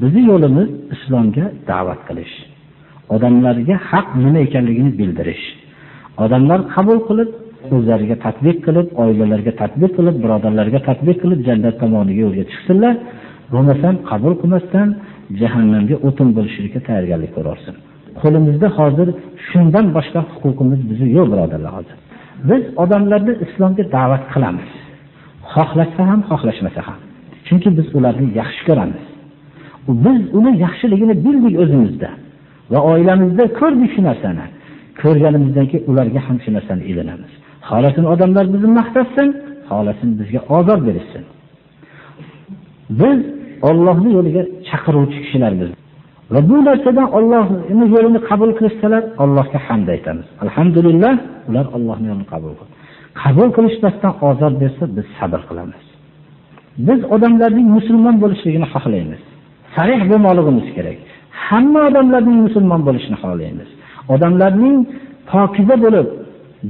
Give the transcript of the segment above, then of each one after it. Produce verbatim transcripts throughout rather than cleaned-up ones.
بىزنىڭ يولىمىز ئىسلامغا دەۋەت قىلىش، ئادەملەرگە ھەق نېمە ئىكەنلىكىنى بىلدۈرۈش. ئادەملەر قوبۇل قىلىپ، ئۆزلىرىگە تەتبىق قىلىپ، ئائىلىلەرگە تەتبىق قىلىپ، بۇرادەرلەرگە تەتبىق قىلىپ، جەننەت تامانىغا يولغا چىقسىنلار. بولمىسا قوبۇل قىلماستىن، جەھەننەمگە ئوتۇن بولۇشلۇققا تەييارلىق كۆرەرسەن. قولىمىزدا ھازىر شۇندىن باشقا ھوقۇقىمىز بىزنىڭ يوق، بۇرادەرلەر، ھازىر. بىز ئادەملەرنى ئىسلامغا دەۋەت قىلىمىز. خوھلاشسا ھەم، خوھلاشمىسا ھەم. چۈنكى بىز ئۇلارنى ياخشى كۆرىمىز. بىز ئۇنى ياخشىلىقىنى بىلدۇق ئۆزىمىزدە. ۋە ئائىلىمىزدە كۆردۇق شۇ نەرسىنى. كۆرگىنىمىزدىن كېيىن ئۇلارغا ھەم شۇ نەرسىنى ئېلىنىمىز. خالىسۇن ئادەملەر بىزنى ماختاشسۇن، خالىسۇن بىزگە ئازار بېرىشسۇن. بىز ئاللاھنىڭ يولىغا چاقىرغۇچى كىشىلەرمىز. ۋە بۇ نەرسىدىن ئاللاھنىڭ يولىنى قوبۇل قىلسىلەر، ئاللاھقا ھەمد ئېيتىمىز. ئەلھەمدۇلىللاھ، ئۇلار ئاللاھنىڭ يولىنى قوبۇل قىلدى. قوبۇل قىلىشماستىن ئازار بەرسە، بىز سەۋر قىلىمىز. بىز ئادەملەرنىڭ مۇسۇلمان بولۇشلۇقىنى خوھلايمىز. سەرىھ بولماقلىقىمىز كېرەك. ھەممە ئادەملەرنىڭ مۇسۇلمان بولۇشىنى خوھلايمىز. ئادەملەرنىڭ پاكىزە بولۇپ،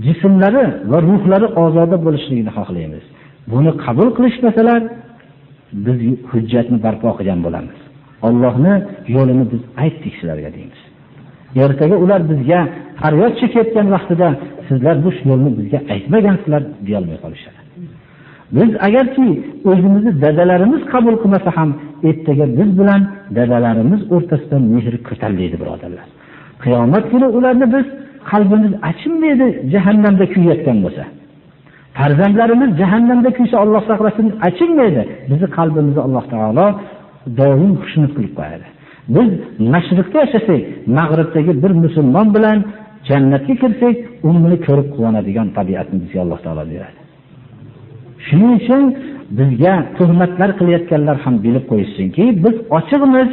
جىسىملىرى ۋە روھلىرى ئازادە بولۇشلۇقىنى خوھلايمىز. بۇنى قوبۇل قىلىشمىسىلەر، بىز ھۆججەتنى بەرپو قىلغان بولىمىز. ئاللاھنىڭ يولىنى بىز ئېيتتۇق سىلەرگە دەيمىز. ئەتىگە ئۇلار بىزگە پەرياد چېكىۋاتقان ۋاقتىدا، سىلەر بۇ يولنى بىزگە ئېيتمىغانسىلەر، دېيەلمەي قالىشىدۇ. بىز ئەگەرچى ئۆزىمىزنى دادىلىرىمىز قوبۇل قىلمىسا ھەم، ئەتىگە بىز بىلەن دادىلىرىمىز ئوتتۇرىسىدا مېھىر كۆتۈرۈلىدۇ، بۇرادەرلەر. قىيامەت كۈنى ئۇلارنى بىز، قەلبىمىز ئاچىنمايدۇ، جەھەننەمدە كۆيۈۋاتقان بولسا. پەرزەنتلىرىمىز جەھەننەمدە كۆيسە، ئاللاھ ساقلىسۇن، ئاچىنمايدۇ. بىزنىڭ قەلبىمىزنى ئاللاھ تائالا دائىم خۇشنۇد قىلىپ قويىدۇ. بىز مەشرىقتا ياشىساق، مەغرىبتىكى بىر مۇسۇلمان بىلەن جەننەتكە كىرسەك، ئۇنى كۆرۈپ قۇۋانىدىغان تەبىئەتنى بىزگە ئاللاھ تائالا بېرىدۇ. شۇنىڭ ئۈچۈن بىزگە تۆھمەتلەر قىلىۋاتقانلار ھەم بىلىپ قويسۇنكى، بىز ئاچىقىمىز،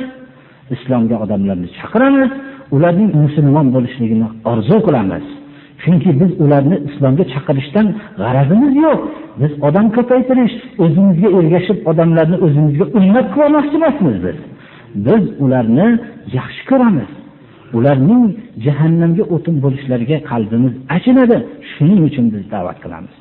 ئىسلامغا ئادەملەرنى چاقىرىمىز، ئۇلارنىڭ مۇسۇلمان بولۇشلۇقىنى ئارزۇ قىلىمىز. چۈنكى بىز ئۇلارنى ئىسلامغا چاقىرىشتىن غەرىزىمىز يوق. بىز ئادەم كۆپەيتىش، ئۆزىمىزگە ئېرىشىپ، ئادەملەرنى ئۆزىمىزگە ئۈممەت قىلماقچى ئەمەسمىز بىز. بىز ئۇلارنى ياخشى كۆرىمىز. ئۇلارنىڭ جەھەننەمگە ئوتۇن بولۇشلىرىغا قەلبىمىز ئاچىنىدۇ. شۇنىڭ ئۈچۈن بىز دەۋەت قىلىمىز.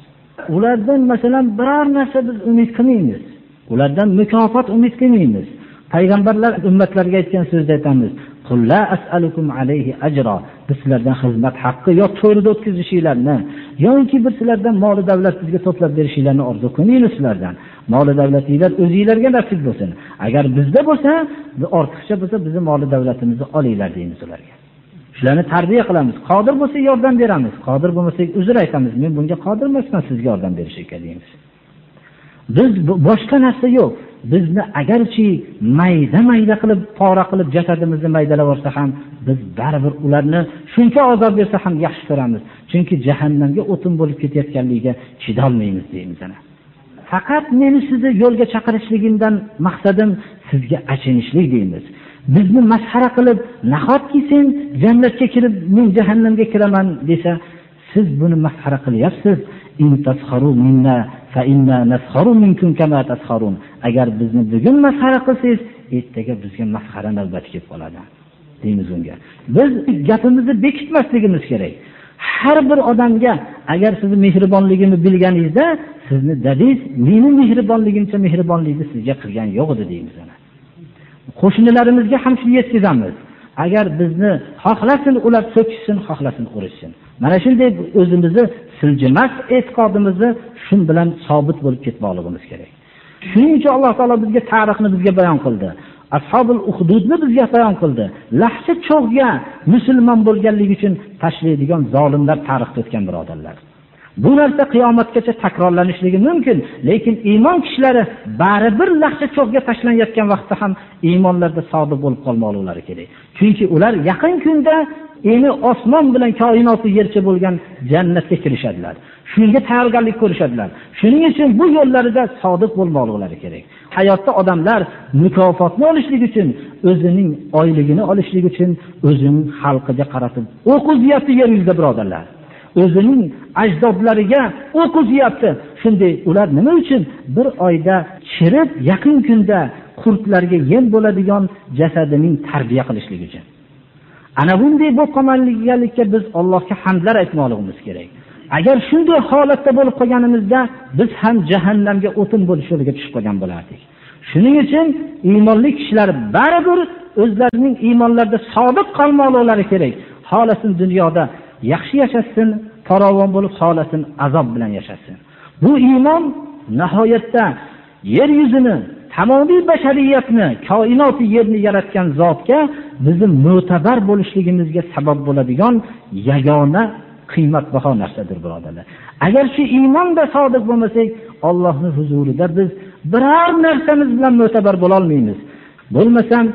ئۇلاردىن، مەسىلەن، بىرەر نەرسە بىز ئۈمىد قىلمايمىز. ئۇلاردىن مۇكاپات ئۈمىد قىلمايمىز. پەيغەمبەرلەر ئۈممەتلەرگە ئېيتقان سۆزدە ئېيتىمىز، قۇل لا ئەسئەلۇكۇم ئەلەيھى ئەجرا. بىز سىلەردىن خىزمەت ھەققى يا تۆرىدە ئۆتكۈزۈشۈڭلارنى، ياكى بىر سىلەردىن مال دەۋلەت بىزگە توپلاپ بېرىشىڭلارنى ئارزۇ قىلمايمىز سىلەردىن. مال دەۋلىتىڭلار ئۆزۈڭلارگە نېسىپ بولسۇن. ئەگەر بىزدە بولسا، ئارتۇقچە بولسا، بىزنىڭ مال دەۋلىتىمىزنى ئالىڭلار دەيمىز ئۇلارغا. شۇلارنى تەربىيە قىلىمىز. قادىر بولسا ياردەم بېرىمىز. قادىر بولمىسا ئۆزرە ئېيتىمىز، مەن بۇنىڭغا قادىر ئەمەسمەن سىزگە ياردەم بېرىشكە دەيمىز. بىز بۇ، باشقا نەرسە يوق. بىزنى ئەگەرچى مەيدە-مەيدە قىلىپ، پارە قىلىپ، جەسىتىمىزنى مەيدىلەپ يۈرسە ھەم، بىز بەرىبىر ئۇلارنى شۇنچە ئازاب بەرسە ھەم ياخشى كۆرىمىز. چۈنكى جەھەننەمگە ئوتۇن بولۇپ كېتىۋاتقانلىقىغا چىدالمايمىز دەيمىز ئەنە. پەقەت مېنى سىزنى يولغا چاقىرىشلىقىمدىن مەقسەتىم سىزگە ئاچىنىشلىق دەيمىز. بىزنى مەسخىرە قىلىپ، ناھەتكى سەن جەننەتكە كىرىپ، مەن جەھەننەمگە كىرىمەن دېسە، سىز بۇنى مەسخىرە قىلىۋاتىسىز. ئىن تەسخەرۇ مىننا فەئىننا نەسخەرۇ مىنكۇم كەما تەسخەرۇن. ئەگەر بىزنى بۈگۈن مەسخىرە قىلسىز، ئەتىگە بىزگە مەسخىرە نۆۋىتى كېلىپ قالىدۇ. دەيمىز ئۇنىڭغا. بىز گېپىمىزنى بېكىتمەسلىكىمىز كېرەك. ھەر بىر ئادەمگە، ئەگەر سىزنىڭ مېھرىبانلىقىمنى بىلگىنىڭىزدە، سىزنى دەدىڭىز، مېنىڭ مېھرىبانلىقىمچە مېھرىبانلىقنى سىزگە قىلغان يوق ئىدى دەيمىز ئەنە. قوشنىلىرىمىزگە ھەم شۇنى يەتكۈزىمىز. ئەگەر بىزنى خاھلىسۇن ئۇلار سۆكۈشسۇن، خاھلىسۇن ئۇرۇشسۇن. مانا شۇنداق ئۆزىمىزنى سىلجىماس ئېتىقادىمىزنى شۇ بىلەن سابىت بولۇپ كەتمەكلىكىمىز كېرەك. شۇنىڭ ئۈچۈن ئاللاھ تائالا بىزگە تارىخنى بىزگە بايان قىلدى. ئەسھابۇل ئۇخدۇدنى بىزگە بايان قىلدى. لەھشە چوغغا مۇسۇلمان بولغانلىقى ئۈچۈن تاشلايدىغان زالىملار تارىختا ئۆتكەن، بۇرادەرلەر. بۇ نەرسە قىيامەتكىچە تەكرارلىنىشلىكى مۇمكىن، لېكىن ئىمان كىشىلىرى بەرىبىر لەھشە چوغغا تاشلىنىۋاتقان ۋاقىتتا ھەم ئىمانلىرىدا سادىق بولۇپ قالماقلىقلىرى كېرەك. چۈنكى ئۇلار يېقىن كۈندە ئېنى ئاسمان بىلەن كائىناتى يەرچە بولغان جەننەتكە كىرىشەدىلەر. شۇنىڭغا تەييارلىق كۆرۈشەدىلەر. شۇنىڭ ئۈچۈن بۇ يوللىرىدا سادىق بولماقلىقلىرى كېرەك. ھاياتتا ئادەملەر مۇكاپاتنى ئالىشلىقى ئۈچۈن، ئۆزىنىڭ ئايلىقىنى ئالىشلىقى ئۈچۈن ئۆزىنىڭ خەلقىگە قارىتىپ ئوق ئۇزىياتتى يەر يۈزىدە، بۇرادەرلەر. ئۆزىنىڭ ئەجدادلىرىغا ئوق ئۇزىياتتى. شۇنداق ئۇلار نېمە ئۈچۈن؟ بىر ئايدا چىرىپ، يېقىن كۈندە قۇرتلارغا يەم بولىدىغان جەسىتىنى تەربىيە قىلىشلىقى ئۈچۈن. ئەنە بۇنداق بولۇپ قالمايلىككە بىز ئاللاھقا ھەمدلەر ئېيتماقلىقىمىز كېرەك. ئەگەر شۇنداق ھالەتتە بولۇپ قالغىنىمىزدا، بىز ھەم جەھەننەمگە ئوتۇن بولۇش يولىغا چۈشۈپ قالغان بولاتتۇق. شۇنىڭ ئۈچۈن ئىمانلىق كىشىلەر بەرىبىر ئۆزلىرىنىڭ ئىمانلىرىدا سادىق قالماقلىقلىرى كېرەك. خالىسۇن دۇنيادا ياخشى ياشاشسۇن، پاراۋان بولۇپ، خالىسۇن ئازاب بىلەن ياشاشسۇن. بۇ ئىمان ناھايەتتە يەر يۈزىنى، تامامىي بەشەرىيەتنى، كائىناتى يەرنى ياراتقان زاتقا بىزنى مۆتەبەر بولۇشلىقىمىزگە سەۋەب بولىدىغان ياگانە قىممەتباھا نەرسىدۇر، بۇرادەرلەر. ئەگەر شۇ ئىماندا سادىق بولمىساق، ئاللاھنىڭ ھۇزۇرىدا بىز بىرەر نەرسىمىز بىلەن مۆتەبەر بولالمايمىز. بولمىسام،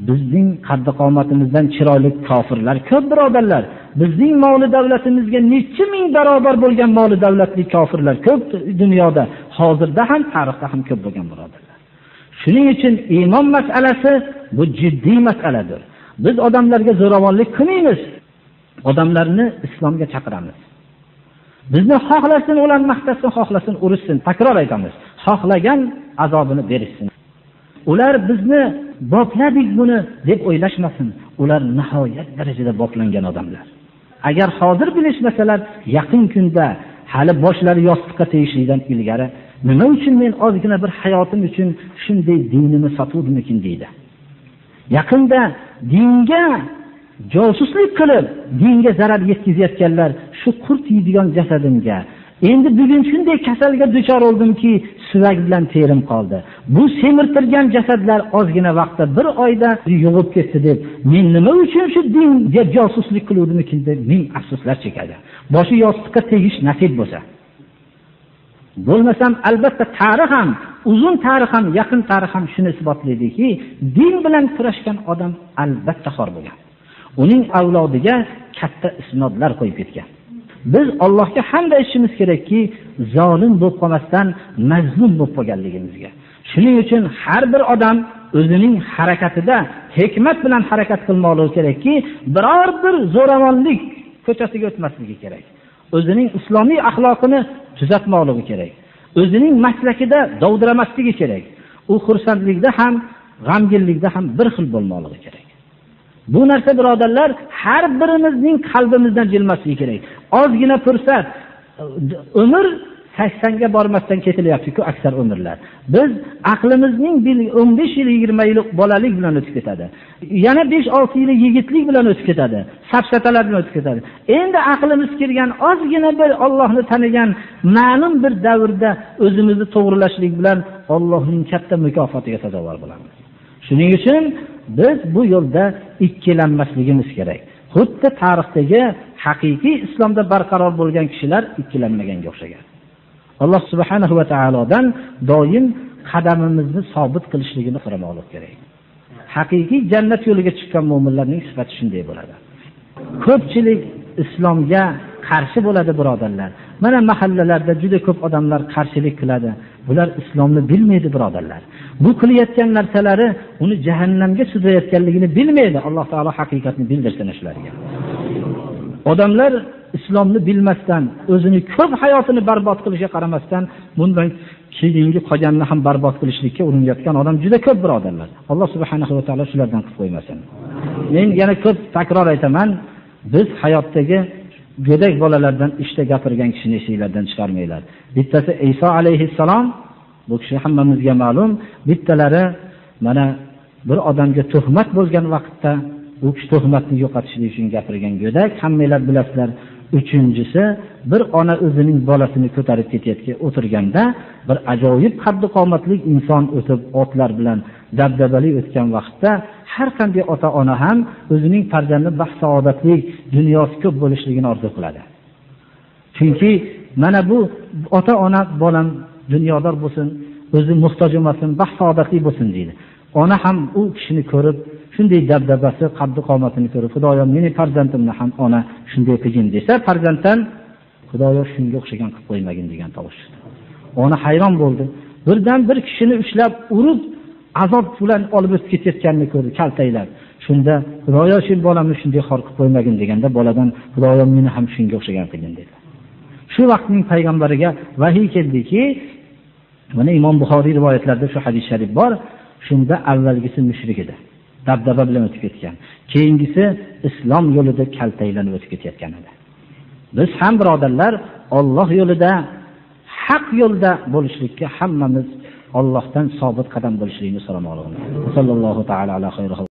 بىزنىڭ قەددى قامىتىمىزدىن چىرايلىق كافىرلار كۆپ، بۇرادەرلەر. بىزنىڭ مالى دەۋلىتىمىزگە نەچچە مىڭ باراۋەر بولغان مالى دەۋلەتلىك كافىرلار كۆپ دۇنيادا، ھازىردا ھەم، تارىختا ھەم كۆپ بولغان، بۇرادەرلەر. شۇنىڭ ئۈچۈن ئىمان مەسىلىسى بۇ جىددىي مەسىلىدۇر. بىز ئادەملەرگە زوراۋانلىق قىلمايمىز. ئادەملەرنى ئىسلامغا چاقىرىمىز. بىزنى خاھلىسۇن ئۇلار مەقتەتسۇن، خاھلىسۇن ئۇرۇشسۇن، تەكرار ئېيتىمىز. خاھلىغان ئازابىنى بېرىشسۇن. ئۇلار بىزنى بوپلىدۇق بۇنى دەپ ئويلاشمىسۇن. ئۇلار ناھايەت دەرىجىدە بوپلانغان ئادەملەر. ئەگەر ھازىر بىلىشمىسىلەر، يېقىن كۈندە، ھېلى باشلىرى ياستۇققا تېگىشلىكتىن ئىلگىرى، نېمە ئۈچۈن مەن ئازغىنا بىر ھاياتىم ئۈچۈن شۇنداق دىنىمنى ساتىۋىدىمىكىن دەيدۇ. يېقىندا دىنگە جاسۇسلۇق قىلىپ، دىنگە زەرەر يەتكۈزۈۋاتقانلار شۇ قۇرت يەيدىغان جەسىتىمگە. ئەمدى بۈگۈن شۇنداق كېسەلگە دۇچار بولدۇمكى، سۈيەك بىلەن تېرىم قالدى. بۇ سېمىرتىلگەن جەسەتلەر ئازغىنا ۋاقىتتا، بىر ئايدا يوغىلىپ كەتتى دەپ، مەن نېمە ئۈچۈن شۇ دىنگە جاسۇسلۇق قىلىۋىدىمكىن دەپ مىڭ ئەپسۇسلار چېكىدۇ. باشى ياستۇققا تېگىش نېسىپ بولسا. بولمىسام، ئەلۋەتتە، تارىخ ھەم، ئۇزۇن تارىخ ھەم، يېقىن تارىخ ھەم شۇنى ئىسپاتلايدۇكى، دىن بىلەن كۈرەشكەن ئادەم ئەلۋەتتە خار بولغان. ئۇنىڭ ئەۋلادىغا كاتتا ئىسنادلار قويۇپ كەتكەن. بىز ئاللاھقا ھەمدە ئېيتىشىمىز كېرەككى، زالىم بولۇپ قالماستىن، مەزلۇم بولۇپ قالغانلىقىمىزگە. شۇنىڭ ئۈچۈن ھەر بىر ئادەم ئۆزىنىڭ ھەرىكىتىدە ھېكمەت بىلەن ھەرىكەت قىلماقلىقى كېرەككى، بىرەر بىر زوراۋانلىق كوچىسىگە ئۆتمەسلىكى كېرەك. ئۆزىنىڭ ئىسلامىي ئەخلاقىنى تۈزەتمەكلىكى كېرەك. ئۆزىنىڭ مەسلىكىدە دەۋدىرىمەسلىكى كېرەك. ئۇ خۇرسەنلىكتە ھەم، غەمگىنلىكتە ھەم بىر خىل بولماقلىقى كېرەك. بۇ نەرسە، بۇرادەرلەر، ھەر بىرىمىزنىڭ قەلبىمىزدىن جىلماسلىقى كېرەك. ئازغىنا پۇرسەت، ئۆمۈر سەكسەنگە بارماستىن كېتىلىۋاتىدۇ-كۇ ئەكسەر ئۆمۈرلەر. بىز ئەقلىمىزنىڭ بىر ئون بەش يىل، يىگىرمە يىل بالىلىق بىلەن ئۆتۈپ كېتىدۇ. يەنە بەش-ئالتە يىلى يىگىتلىك بىلەن ئۆتۈپ كېتىدۇ. سەپسەتىلەر بىلەن ئۆتۈپ كېتىدۇ. ئەمدى ئەقلىمىز كىرگەن، ئازغىنا بىر ئاللاھنى تونۇغان مەلۇم بىر دەۋردە ئۆزىمىزنى توغرىلاشلىق بىلەن ئاللاھنىڭ كاتتا مۇكاپاتىغا سازاۋەر بولىمىز. شۇنىڭ ئۈچۈن بىز بۇ يولدا ئىككىلەنمەسلىكىمىز كېرەك. خۇددى تارىختىكى ھەقىقىي ئىسلامدا بارقارار بولغان كىشىلەر ئىككىلەنمىگەنگە ئوخشىغان. ئاللاھ سۇبھانەھۇ ۋە تائالادىن دائىم قەدىمىمىزنى سابىت قىلىشلىكىنى سورىماقلىق كېرەك. ھەقىقىي جەننەت يولىغا چىققان مۆمىنلەرنىڭ سۈپىتى شۇنداق بولىدۇ. كۆپچىلىك ئىسلامغا قارشى بولىدۇ، بۇرادەرلەر. مانا، مەھەللىلەردە جۈدە كۆپ ئادەملەر قارشىلىق قىلىدۇ. بۇلار ئىسلامنى بىلمەيدۇ، بۇرادەرلەر. بۇ قىلىۋاتقان نەرسىلىرى ئۇنى جەھەننەمگە سۈزۈۋاتقانلىقىنى بىلمەيدۇ. ئاللاھ تائالا ھەقىقەتنى بىلدۈرسۇن شۇلارغا. ئادەملەر ئىسلامنى بىلمەستىن، ئۆزىنى كۆپ ھاياتىنى بەربات قىلىشىغا قارىماستىن، بۇندىن كېيىنكى قالغاننى ھەم بەربات قىلىشلىككە ئۇرۇنۇۋاتقان ئادەم جۈدە كۆپ، بۇرادەرلەر. ئاللاھ سۇبھانەھۇ ۋە تائالا شۇلاردىن قىلىپ قويمىسۇن. مەن يەنە كۆپ تەكرار ئېيتىمەن، بىز ھاياتتىكى گۆدەك بالىلاردىن، ئىشتا گەپىرگەن كىشىنى ئېسىڭلاردىن چىقارماڭلار. بىتتىسى ئەيسا ئەلەيھىسسالام، بۇ كىشى ھەممىمىزگە مەلۇم. بىتتىلىرى، مانا، بىر ئادەمگە تۆھمەت بولغان ۋاقىتتا، ئۇ كىشى تۆھمەتنى يوقىتىشلىك ئۈچۈن گەپىرگەن گۆدەك، ھەممىلەر بىلەسىلەر. ئۈچىنچىسى، بىر ئانا ئۆزىنىڭ بالىسىنى كۆتۈرۈپ كېتىۋاتقان، ئولتۇرغاندا، بىر ئاجايىپ قەددى قامەتلىك ئىنسان ئۆتۈپ، ئاتلار بىلەن دەبدەبىلىك ئۆتكەن ۋاقىتتا، ھەر قانداق ئاتا-ئانا ھەم ئۆزىنىڭ پەرزەنتى بەخت-سائادەتلىك، دۇنياسى كۆپ بولۇشلۇقىنى ئارزۇ قىلىدۇ. چۈنكى مانا بۇ ئاتا-ئانا بالام دۇنيادار بولسۇن، ئۆزى موھتاج بولمىسۇن، بەخت-سائادەتلىك بولسۇن دەيدۇ. ئانا ھەم ئۇ كىشىنى كۆرۈپ، شۇنداق دەبدەبىسى، قەددى-قامىتىنى كۆرۈپ، خۇدايا، مېنى پەرزەنتىمنى ھەم ئانا شۇنداق قىلغىن دېسە، پەرزەنتتىن، خۇدايا، شۇنىڭغا ئوخشىغان قىلىپ قويمىغىن دېگەن تاۋۇش چىقتى. ئانا ھەيران بولدى. بىردەم بىر كىشىنى ئۇشلاپ ئۇرۇپ، ئازاب بىلەن ئالىپ ئۆتۈپ كېتىۋاتقاننى كۆردى، كەلتەيلەپ. شۇندا، خۇدايا، شۇ بالامنى شۇنداق خار قىلىپ قويمىغىن دېگەندە، بالىدىن، خۇدايا، مېنى ھەم شۇنىڭغا ئوخشىغان قىلغىن دېدى. شۇ ۋاقىتنىڭ پەيغەمبىرىگە ۋەھىي كەلدىكى، مانا ئىمام بۇخارىي رىۋايەتلەردە شۇ ھەدىس شەرىپ بار، شۇندا ئەۋۋەلگىسى مۇشرىك ئىدى. دەبدەبە بىلەن ئۆتۈپ كەتكەن. كېيىنگىسى ئىسلام يولىدا كەلتەيلەنىپ ئۆتۈپ كېتىۋاتقان ئىدى. بىز ھەم، بۇرادەرلەر، ئاللاھ يولىدا، ھەق يولدا بولۇشلۇققا ھەممىمىز ئاللاھتىن سابىت قەدەم بولۇشلىرىنى سورىماقلىقىم. ساللاللاھۇ تائالا ئالا خەيرى